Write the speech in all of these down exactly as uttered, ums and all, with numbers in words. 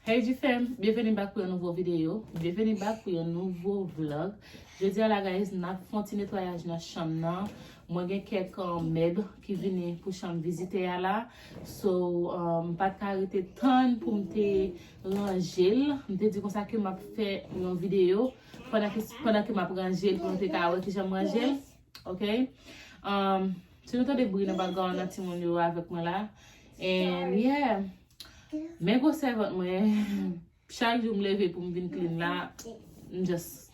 Hey G fam, byenveni back pou yon nouvo videyo. Byenveni back pou yon nouvo vlog. Jodi a la, guys, n ap fè yon ti netwayaj nan chanm nan. Mwen gen kèk, um, mèb ki vini pou chanm vizitè a la. So, um, m pa t ka rete tann pou m te ranje l. M te di konsa ke m ap fè yon videyo pandan ke, pandan ke m ap ranje l pou nou te ka wè kijan m ranje l. Ok? Um, si nou tande bri nan background nan, timoun yo avèk mwen la. And yeah, men gwosè vant mwen. Chak jou m leve pou m vin clean la, m just,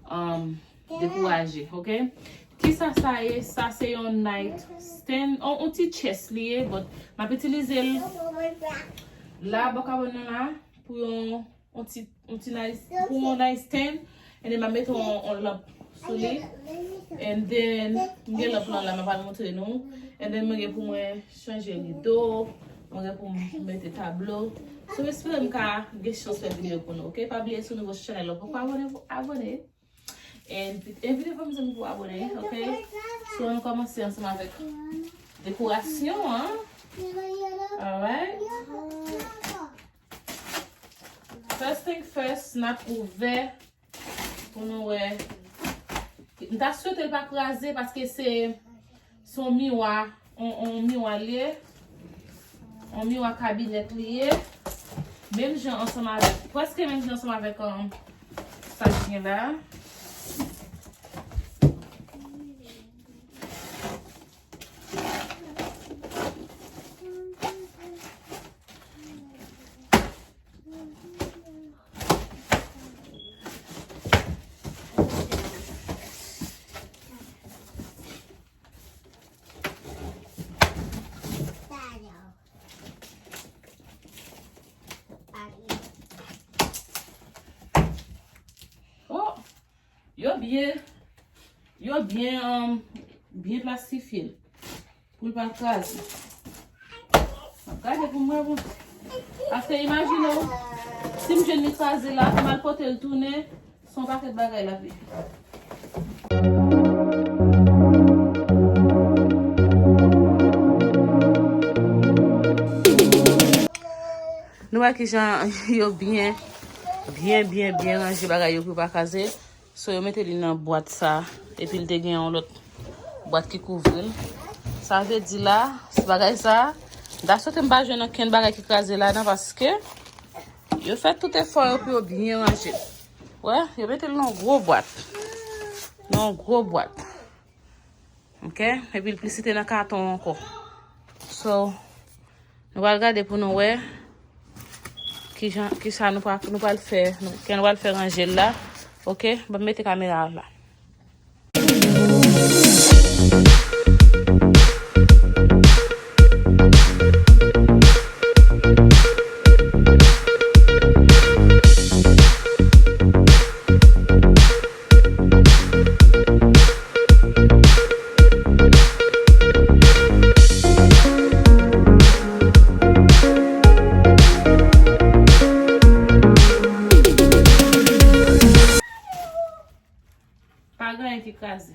um, dekouraje, ok? Kisa sa ye? Sa se yon night stand, on, on ti chest li ye, but m ap itilize l la, bò kabòn nan la, pou yon, on ti, on ti night, pou yon night stand, and then m ap mete on, on lanp sou li. And then, m gen lanp lan la, m ap al montre nou. And then, mwen gen pou mwen chanje rido, mwen gen pou m mete tablo. So, m espere m ka gen chans fè videyo pou nou, ok? Pa bliye, si w nouvo sou chanèl la, poko abòne, abòne. And envite fanmi zanmi pou abòne, ok? So, nou kòmanse ansanm avèk dekorasyon an. Alright. First thing first, n ap ouvè pou nou wè. M ta swete l pa kraze paske se, se yon miwa, yon, yon miwa li ye. Yon miwa kabinèt li ye. Menm jan ansanm avèk, prèske menm jan ansanm avèk, um, sa k gen la. Oh! Yo byen, yo byen, um, byen plastifye l. Pou l pa kraze. M ap gade pou m wè bon. Paske imajine w, si m jwenn li kraze la, pou m al pote l tounen, se yon pakèt bagay l ap ye. Nou wè kijan yo byen, byen, byen, byen ranje bagay yo pou yo pa kraze. So, yo mete li nan bwat sa, epi l te gen yon lòt bwat ki kouvri l. Sa vle di la, se bagay sa, m ta swete m pa jwenn okenn bagay ki kraze ladan, paske yo fè tout efò yo pou yo byen ranje l. Wè, yo mete l nan yon gwo bwat. Nan yon gwo bwat. Ok? Epi l plis li te nan katon ankò. So, nou pral gade pou nou wè kijan, kisa nou pral, nou pral fè, nou, jan nou pral fè ranje l la. Ok? Ban m mete kamera a la. Pa gen anyen ki kraze.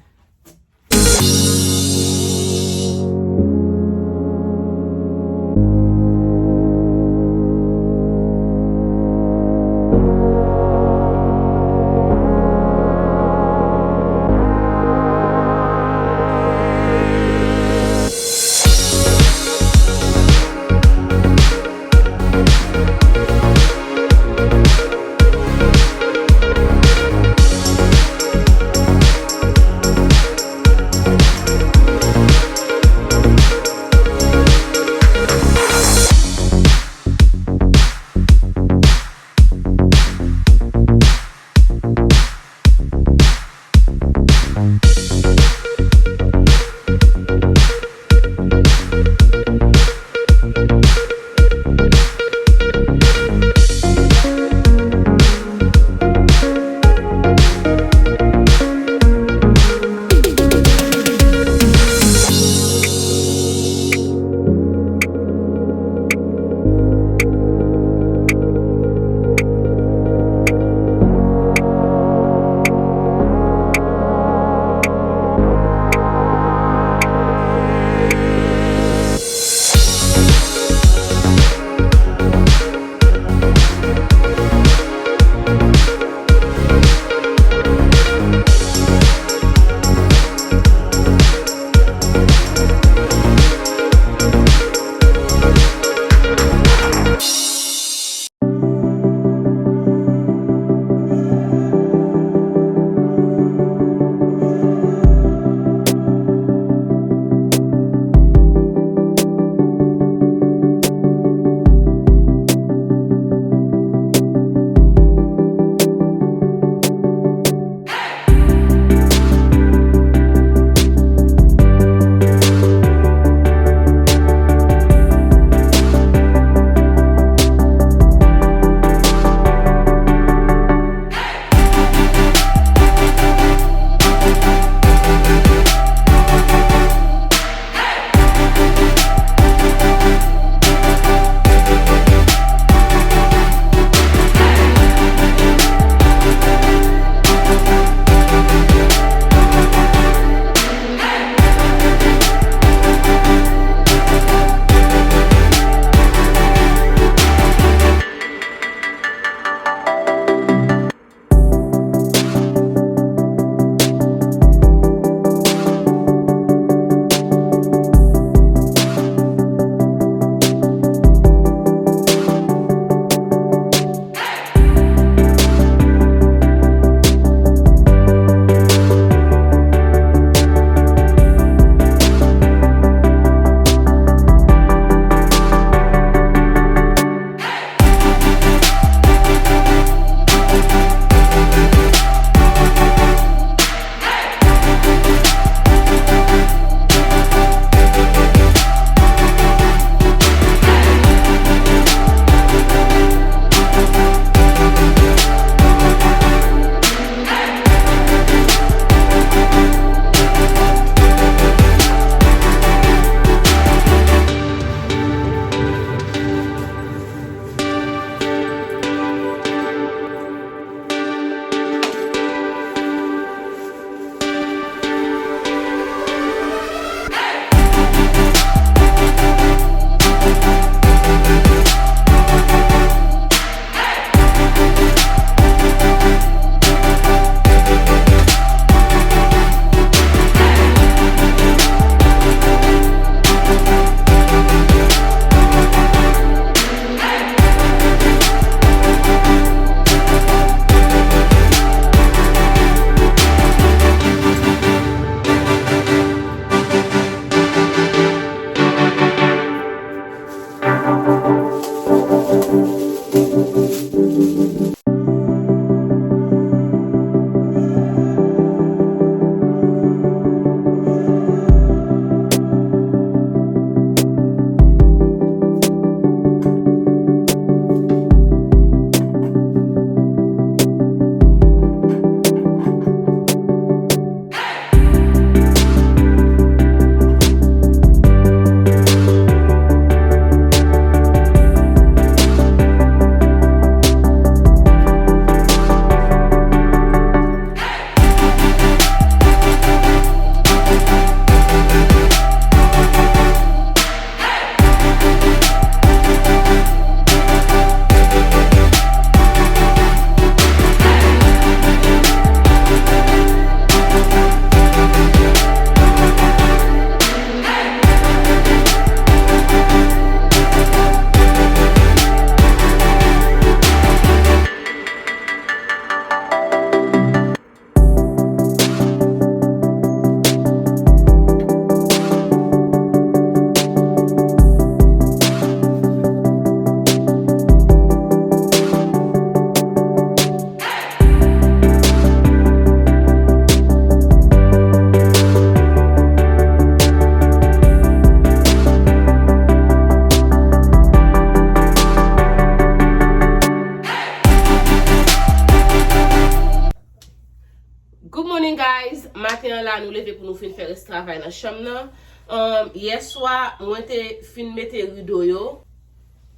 La, nou leve pou nou fin fè rès travay nan chanm nan. Um, yèswa, mwen te fin mete rido yo.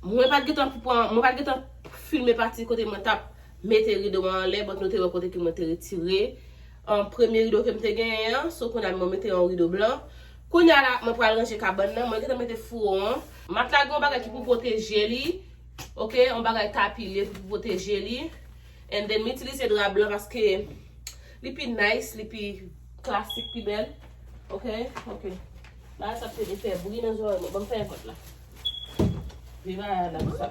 Mwen pa t gentan pran, mwen pa t gentan filme pati kote mwen t ap mete rido mwen anlè, but nou te wè kote ke mwen te retire, um, premye rido ke m te genyen an, so kounye a mwen mete yon rido blan. Kounye a la, mwen pral ranje kabann nan, mwen gentan mete fouwo an. Matla gen yon bagay ki pou pwoteje li, ok, yon bagay tapi li pou pwoteje li. And then, m itilize dra blan paske li pi nice, li pi klasik, pi bèl. Ok, ok. Bagay sa ap fè bri nan zòrèy mwen. Ban m fèmen pòt la. Vye bagay la, sa.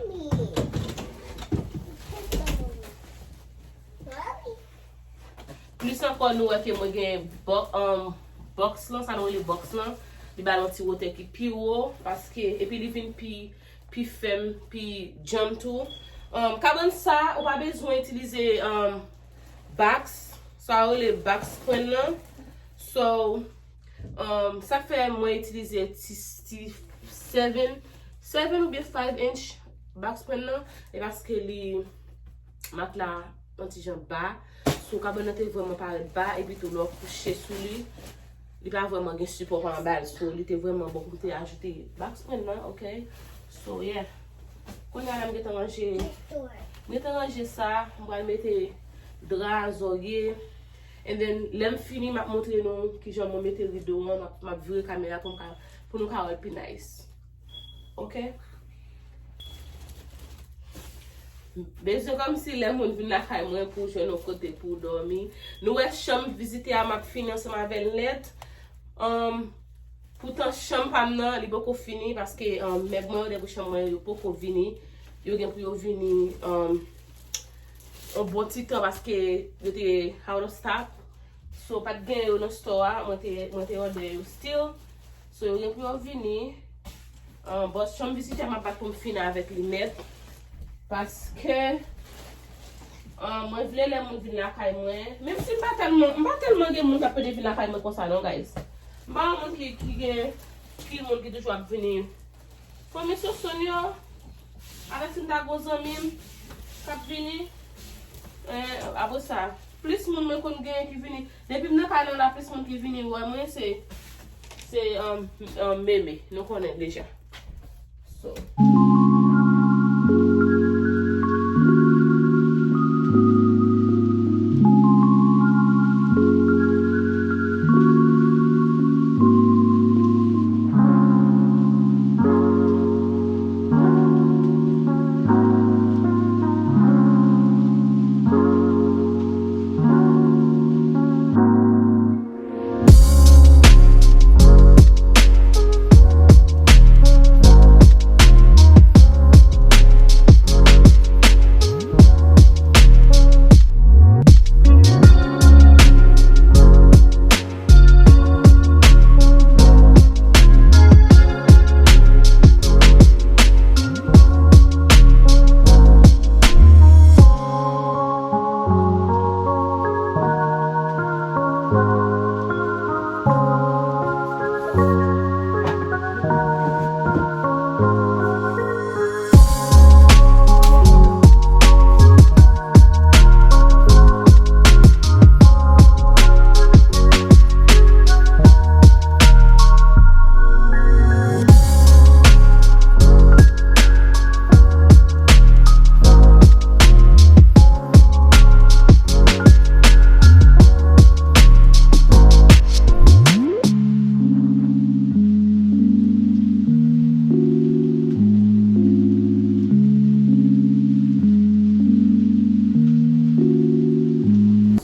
Plis ankò, nou wè ke mwen gen bò-, um, bòks lan, sa nou rele bòks lan. Li ba l yon ti wotè ki pi wo, paske, epi li vin pi, pi fèm, pi djanm tou. Um, kabann sa, ou pa bezwen itilize, um, box, sa yo rele box spring nan. So, um, sa fè mwen itilize ti, ti seven, seven oubyen five inch box spring nan, e paske li, matla yon ti jan ba. So, kabann nan te vrèman parèt ba, epi tou lè w kouche sou li, li pa vrèman gen sipò pa anba l. So, li te vrèman bon pou m te ajoute box spring nan, ok? So, yeah. Kounye a la, m gentan ranje, m gentan ranje sa, m pral mete dra, zòrye. And then, lè m fini, m ap montre nou kijan mwen mete rido an, m ap, m ap vire kamera pou m ka, pou nou ka wè l pi nice. Ok? Bezwen kòmsi lè moun vin lakay mwen pou jwenn yon kote pou w dòmi. Nou wè chanm vizitè a m ap fini ansanm avè l nèt. Um, poutan chanm pa m nan, li poko fini paske, um, mèb mwen yo depi chanm mwen yo poko vini. Yo gen pou yo vini, um, yon bon ti tan paske yo te out of stock. So, pa t gen yo nan store a, mwen te, mwen te order yo still. So, yo gen pou yo vini. Ah, bòs chanm vizitè m ap bat pou m fini avèk li nèt. Paske, ah, mwen vle lè moun vin lakay mwen. Menm si m pa tèlman, m pa tèlman gen moun k ap pede vin lakay mwen konsa non, guys. M pa yon moun ki, ki gen pil moun ki toujou ap vini. Fanmi Sosonn yo, avèk si m ta gon zanmi m k ap vini, eh, apre sa, plis moun mwen konn genyen ki vini. Depi m nan kay mwen la, plis moun ki vini wè mwen, se, se, um, um, Meme. Nou konnen deja. So.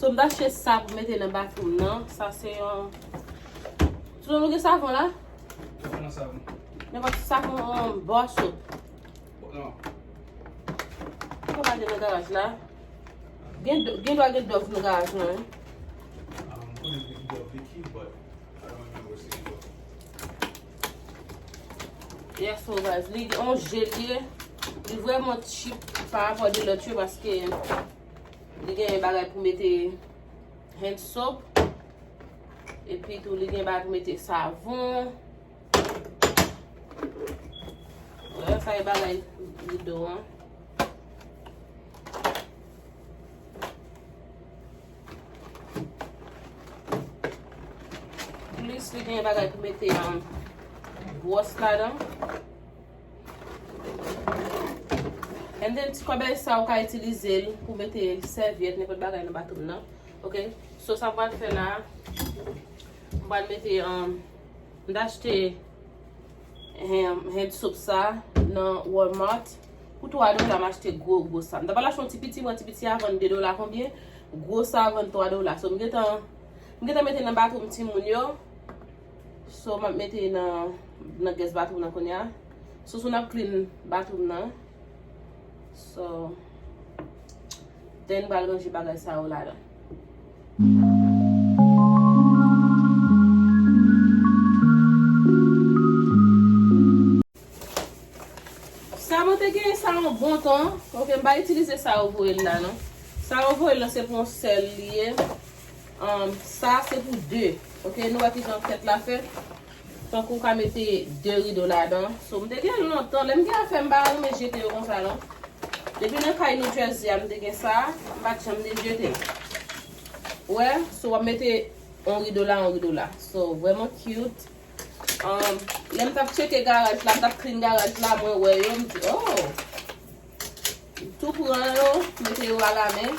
So, m t achte sa pou mete nan bathroom nan. Sa se yon... Sou nou gen savon la? Nenpòt ti savon, um, bar soap. Non. Ki pa gen nan garaj la? Gen, gen dwa gen Dove nan garaj la, wi. Ah, m konnen gen Dove Liquid, but I don't remember seeing Dove. Yeah, so guys, li on jel li ye. Li vrèman cheap pa rapò de lòt yo paske li gen bagay pou mete hand soap. Epi tou, li gen bagay pou mete savon. Wè, sa e bagay rido an. Si w gen bagay pou mete, um, bwòs ladan. And then, ti kòbèy sa, ou ka itilize l pou mete sèvyèt, nenpòt bagay nan bathroom nan. Ok? So, sa m pral fè la, m pral mete, um, m t achte hand, hand soap sa nan Walmart. Pou twa dola, m achte gwo, gwo sa. M ta pral achte yon ti piti, m wè ti piti a vann de dola konbyen? Gwo sa vann twa dola. So, m gentan, m gentan mete nan bathroom timoun yo. So, m ap mete nan, nan guest bathroom nan kounye a. So, so n ap clean bathroom nan. So, then m pral ranje bagay sa yo ladan. Sa mwen te genyen sa yon bon tan. Ok, m pa itilize sa yo voye l la, non. Sa yo voye l la, se pou yon sèl li ye. Um, sa, se pou de. Ok, nou wè ki jan tèt la fè. Tankou w ka mete de rido ladan. So, m te gen lontan. Lè m gen afè, m pa renmen jete yo konsa, non. Depi nan kay New Jersey a, m te gen sa. M pa t janm de jete. Wè, so, w ap mete yon rido la, yon rido la. So, vrèman cute. Um, lè m t ap tcheke garaj la, m t ap clean garaj la, mwen wè yo, m di, oh! M tou pran yo, mete yo alamen.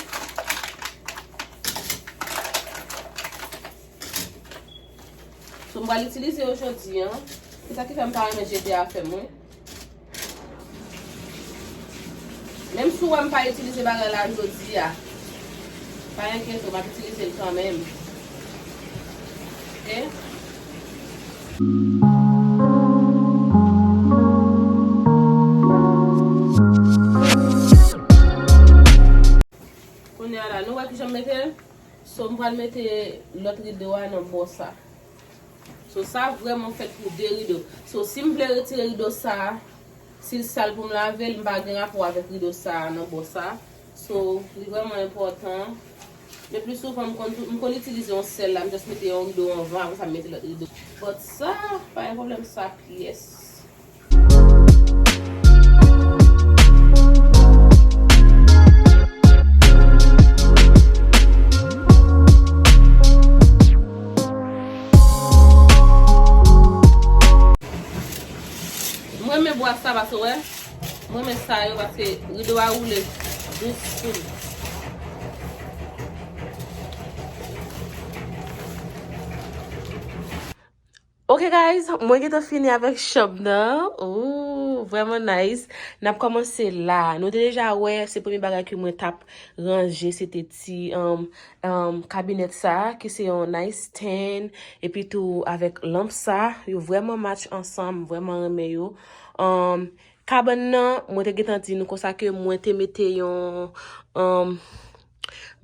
So, m pral itilize yo jodi a. Se sa ki fè m pa renmen jete afè m, wi. Menm si w wè m pa itilize bagay la jodi a, pa enkyete w, m ap itilize l kanmenm. Ok? Kounye a la, nou wè kijan m mete l? So, m pral mete lòt rido a nan bò sa. So, sa vrèman fèt pou de rido. So, si m vle retire rido sa, si l sal pou m lave l, m pa gen rapò avèk rido sa nan bò sa. So, li vrèman enpòtan. Le pli souvan, m konn, m konn itilize yon sèl la, m just mete yon rido anvan, apre sa, m mete lòt rido. But sa, pa gen pwoblèm sa, pyès. M renmen bwa sa paske, wè, m renmen sa yo paske rido a woule dous tou. Ok, guys, mwen gentan fini avèk chanm nan. Ooh, vrèman nice. N ap kòmanse la. Nou te deja wè, se premye bagay ke mwen t ap ranje, se te ti, um, um, kabinèt sa, ki se yon nice tan, epi tou avèk lanp sa, yo vrèman match ansanm, m vrèman renmen yo. Um, kabann nan, mwen te gentan di nou konsa ke mwen te mete yon, um,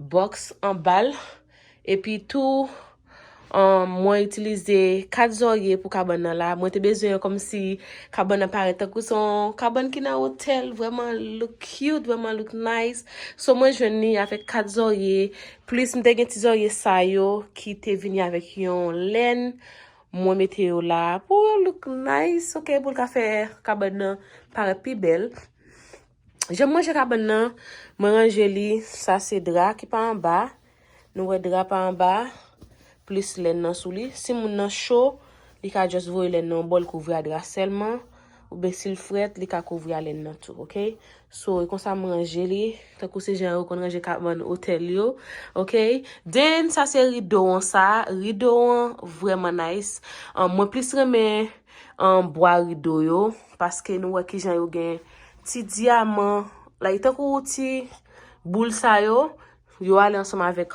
box anba l. Epi tou, um, mwen itilize kat zòrye pou kabann nan la. Mwen te bezwen kòmsi kabann nan parèt tankou se yon kabann ki nan otèl. Vrèman look cute, vrèman look nice. So, mwen jwenn li avèk kat zòrye. Plis, m te gen ti zòrye sa yo ki te vini avèk yon lèn. Mwen mete yo la pou yo look nice, ok, pou l ka fè kabann nan parèt pi bèl. Jan m ranje kabann nan, mwen ranje li, sa se dra ki pa anba. Nou wè dra pa anba, plis lèn nan sou li. Si moun nan cho, li ka just voye lèn nan yon bò, l kouvri a dra sèlman. Oubyen si l frèt, li ka kouvri a lèn nan tou, ok? So, e konsa m ranje li, tankou se jan yo konn ranje kabann otèl yo, ok? Then, sa se rido an sa. Rido an vrèman nice. An, mwen plis renmen, an, bwa rido yo, paske nou wè kijan yo gen ti dyaman, like, tankou ti boul sa yo, yo ale ansanm avèk,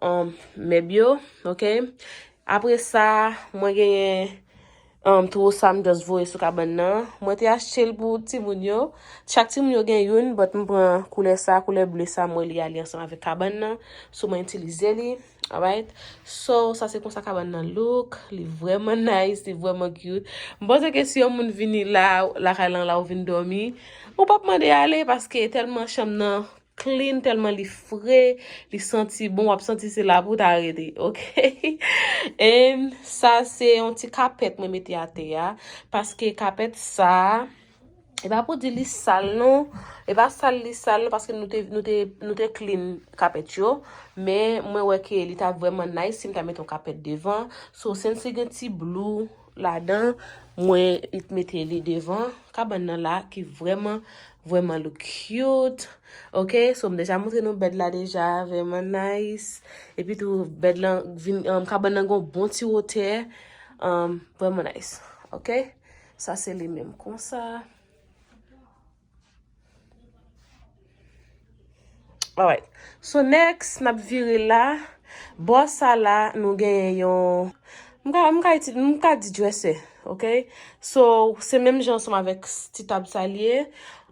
um, mèb yo, ok? Apre sa, mwen genyen, um, twosa m just voye sou kabann nan. Mwen te achte l pou timoun yo. Chak timoun yo gen youn, but m pran koulè sa, koulè ble sa, mwen li ale ansanm avèk kabann nan. So, mwen itilize li, alright? So, sa se konsa kabann nan look. Li vrèman nice, li vrèman cute. M panse ke si yon moun vini la, lakay lan la ou vin dòmi, ou p ap mande ale, paske tèlman chanm nan clean, tèlman li fre, li santi bon, w ap santi se la pou w ta rete, ok? And sa se yon ti kapèt mwen mete atè a, paske kapèt sa, E pa pou di li sal non. E pa sal li sal non, paske nou te, nou te, nou te clean kapèt yo. Men mwen wè ke li ta vrèman nice si m ta mete yon kapèt devan. So, since li gen ti blue ladan, mwen mete li devan. Kabann nan la ki vrèman, vrèman look cute. Ok, so m deja montre nou bed la deja, vrèman nice. Epi tou, bed lan vin, um, kabann nan gon bon ti wotè. Um, vrèman nice. Ok, sa se li menm konsa. Alright. So next, n ap vire la. Bò sa la, nou genyen yon, m ka, m ka iti-, m ka di dresser, ok? So, se menm jan ansanm avèk s-, ti tab sa l ye.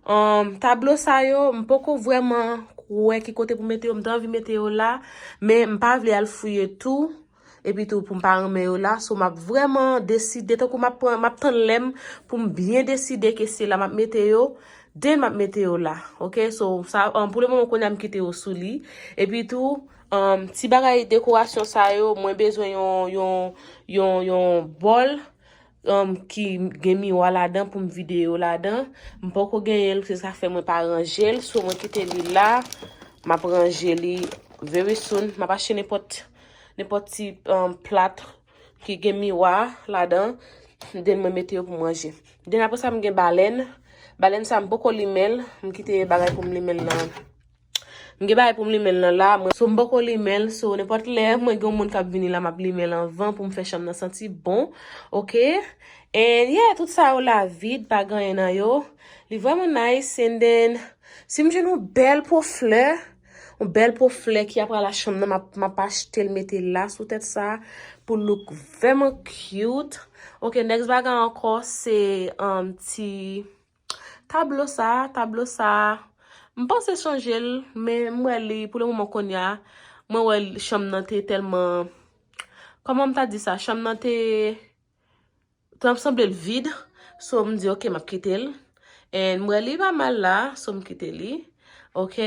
Um, tablo sa yo, m poko vrèman wè ki kote pou mete yo, m ta anvi mete yo la, men m pa vle al fouye tou. Epi tou, pou m pa renmen yo la, so m ap vrèman deside, tankou m ap pran, m ap tann lè m pou m byen deside ke se la m ap mete yo, then m ap mete yo la, ok? So, sa, um, pou le moman, kounye a m kite yo sou li. Epi tou, um, ti bagay dekorasyon sa yo, mwen bezwen yon, yon, yon, yon bòl, um, ki gen miwa ladan pou m vide yo ladan. M poko genyen l, se sa fè mwen pa ranje l. So, mwen kite li la, m ap ranje li very soon. M ap achte nenpòt, nenpòt ti, um, plat ki gen miwa ladan. Then mwen mete yo pou m ranje. Then apre sa, m gen balèn. Balèn sa, m poko limen l. M kite bagay pou m limen l nan. M gen bagay pou m limen l nan la. Mwen, so m poko limen l. So, nenpòt lè, mwen gen yon moun k ap vini la, m ap limen l anvan pou m fè chanm nan santi bon. Ok? And yeah, tout sa yo la vid, pa gen anyen nan yo. Li vrèman nice. And then, si m jwenn yon bèl po flè, yon bèl po flè ki ap pral a chanm nan, m ap, m ap achte l, mete l la sou tèt sa, pou look vrèman cute. Ok, next bagay ankò, se, um, ti tablo sa, tablo sa. M panse chanje l, men m wè li, pou le moman kounye a, mwen wè l, chanm nan te tèlman, kòman m ta di sa, chanm nan te, te ap sanble l vid. So, m di, ok, m ap kite l. And m wè li pa mal la, so m kite li. Ok?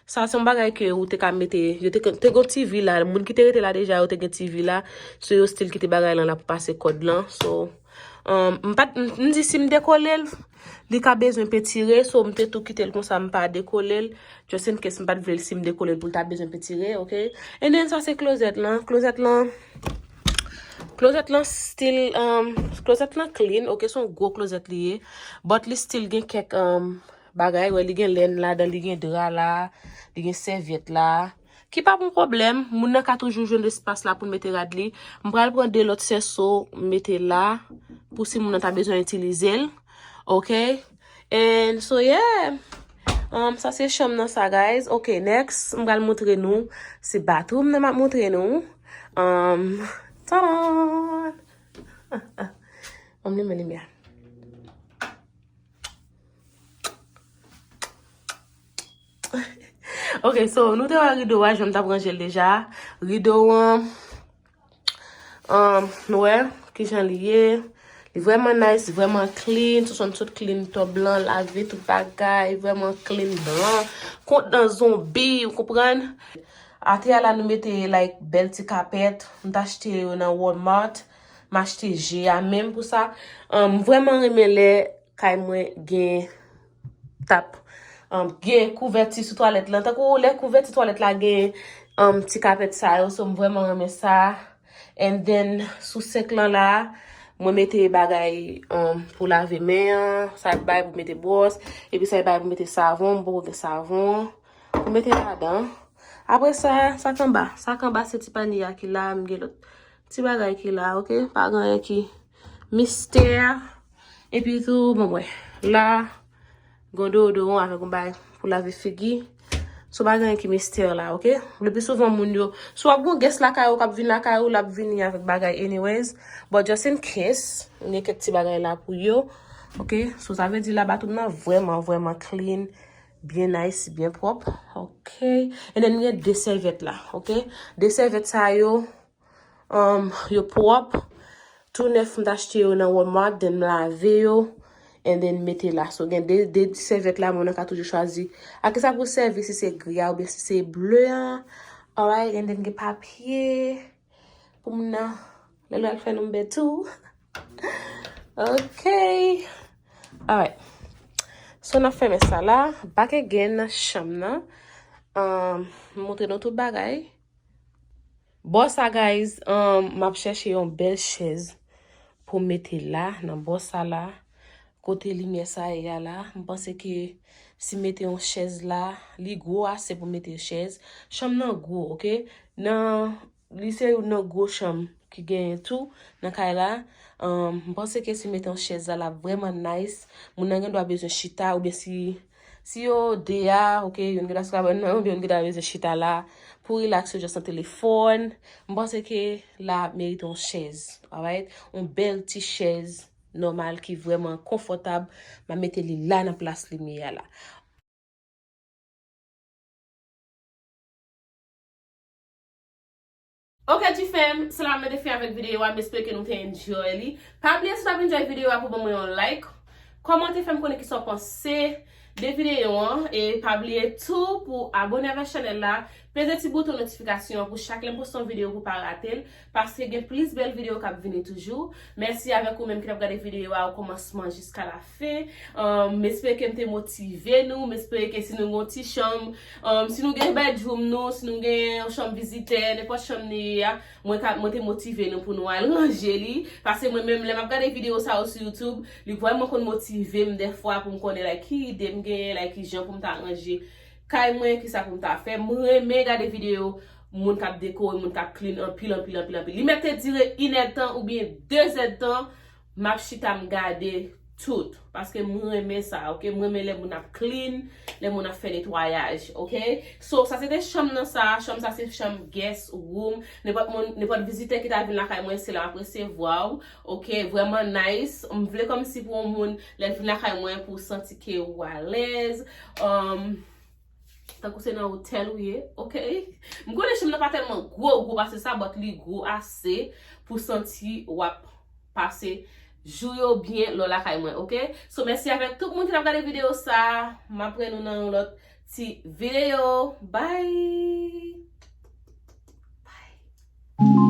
Sa se yon bagay ke ou te ka mete, yo te, te gen T V la, moun ki te rete la deja, yo te gen T V la. So, yo still kite bagay lan la pou pase kòd lan. So, um, m pa t, m, m di si m dekole l, li ka bezwen petire. So, m te tou kite l konsa, m pa dekole l. Just in case m pa t vle l, si m dekole l pou l ta bezwen petire, ok? And then, sa se klozèt lan. Klozèt lan, klozèt lan still, um, klozèt lan clean, ok? Se yon gwo klozèt li ye. But li still gen kèk, um, bagay, wè, li gen lèn ladan, li gen dra la, li gen sèvyèt la. Ki pa bon pwoblèm, moun nan ka toujou jwenn espas la pou l mete rad li. M pral pran de lòt sèso, m mete la, pou si moun nan ta bezwen itilize l. Ok? And so, yeah. Um, sa se chanm nan sa, guys. Ok, next, m pral montre nou. Se bathroom nan m ap montre nou. Um, tadan! Ann limen limyè. Ok, so, nou te wè rido a, jan m t ap ranje l deja. Rido an, um, nou wè kijan li ye. Li vrèman nice, vrèman clean. Sou son tout clean top blan, lave tout bagay, vrèman clean blan. Kont nan zonbi, ou konprann? Atè a la, nou mete, like, bèl ti kapèt. M t achte yo nan Walmart. M achte je a menm pou sa. Um, m vrèman renmen lè kay mwen gen tap, um, gen kouvèti sou twalèt lan. Tankou lè kouvèti twalèt la gen, um, ti kapèt sa yo, so m vrèman renmen sa. And then, sou senk lan la, mwen mete bagay, um, pou lave men an, sa bay pou mete bwòs, epi sa bay pou mete savon, m poko gen savon pou mete ladan. Apre sa, sa k anba, sa k anba se ti panye a ki la, m gen lòt ti bagay ki la, ok? Pa gen anyen ki mistè. Epi tou, bon, mwen, la, gon deodoran avèk yon bagay pou lave figi. So, pa gen anyen ki mistè la, ok? Le pli souvan, moun yo, si w ap gon guest lakay ou k ap vin lakay ou, l ap vini avèk bagay anyways. But just in case, m gen kèk ti bagay la pou yo, ok? So, sa vle di la, bathroom nan vrèman, vrèman clean, byen nice, byen pwòp, ok? And then, m gen de sèvyèt la, ok? De sèvyèt sa yo, um, yo pwòp, tou nèf, m t achte yo nan Walmart, then m lave yo, and then mete la. So, gen de, de sèvyèt la, moun nan ka toujou chwazi a ki sa pou sèvi, si se gri a oubyen si se ble a. Alright, and then gen papye pou moun nan, lè l al fè nou bèt tou. Ok. Alright. So, n ap fèmen sa la. Back again nan chanm nan. Um, m montre nou tout bagay. Bò sa, guys, um, m ap chèche yon bèl chèz pou m mete la, nan bò sa la. Kote limyè sa ye a la, m panse ke si m mete yon chèz la, li gwo ase pou m mete chèz. Chanm nan gwo, oke? Nan, li se youn nan gwo chanm ki genyen tou nan kay la. Um, m panse ke si m mete yon chèz la, l ap vrèman nice. Moun nan gen dwa bezwen chita, oubyen si, si yo de a, oke, youn gen dwa sou kabann nan, oubyen youn gen dwa bezwen chita la pou relax, yo just nan telefòn. M panse ke la merite yon chèz, alright? Yon bèl ti chèz nòmal ki vrèman konfòtab. M a mete li la nan plas limyè a la. Ok, ti fèm, se la mwen te fin avèk videyo a, m espere ke nou te enjoy li. Pa bliye, si w t ap enjoy videyo a, pou ban mwen yon like, kòmante, fè m konnen kisa w panse de videyo an, e pa bliye tou pou abone avèk chanèl la, peze ti bouton notifikasyon an pou chak lè m poste yon videyo pou pa rate l, paske gen plis bèl videyo k ap vini toujou. Mèsi avèk ou menm ki t ap gade videyo a o kòmansman jiska la fen. Um, m espere ke m te motive nou. M espere ke si nou gen yon ti chanm, um, si nou gen bedroom nou, si nou gen yon chanm vizitè, nenpòt chanm nou ye a, mwen ka, mwen te motive nou pou nou al ranje li. Paske mwen menm, lè m ap gade videyo sa yo sou YouTube, li vrèman konn motive m dèfwa pou m konnen, like, ki ide m genyen, like, ki jan pou m ta ranje kay mwen, kisa pou m ta fè. M renmen gade videyo moun k ap dekore, moun k ap clean anpil, anpil, anpil, anpil. Li mèt te dire inèdtan oubyen dezèdtan, m ap chita m gade tout. Paske m renmen sa, oke? M renmen lè moun ap clean, lè moun ap fè netwayaj, oke? So, sa se te chanm nan sa, chanm sa se chanm guest room. Nenpòt moun, nenpòt vizitè ki ta vin lakay mwen, se la m ap resevwa w, oke? Vrèman nice. M vle kòmsi pou yon moun, lè l vin lakay mwen, pou w santi ke w alèz. Um, Tankou se nan otèl ou ye, oke? M konnen chanm nan pa tèlman gwo, gwo pase sa, but li gwo ase pou santi w ap pase jou yo byen lè w lakay mwen, oke? So, mèsi avèk tout moun ki t ap gade videyo sa. M ap wè nou nan yon lòt ti videyo. Bye! Bye!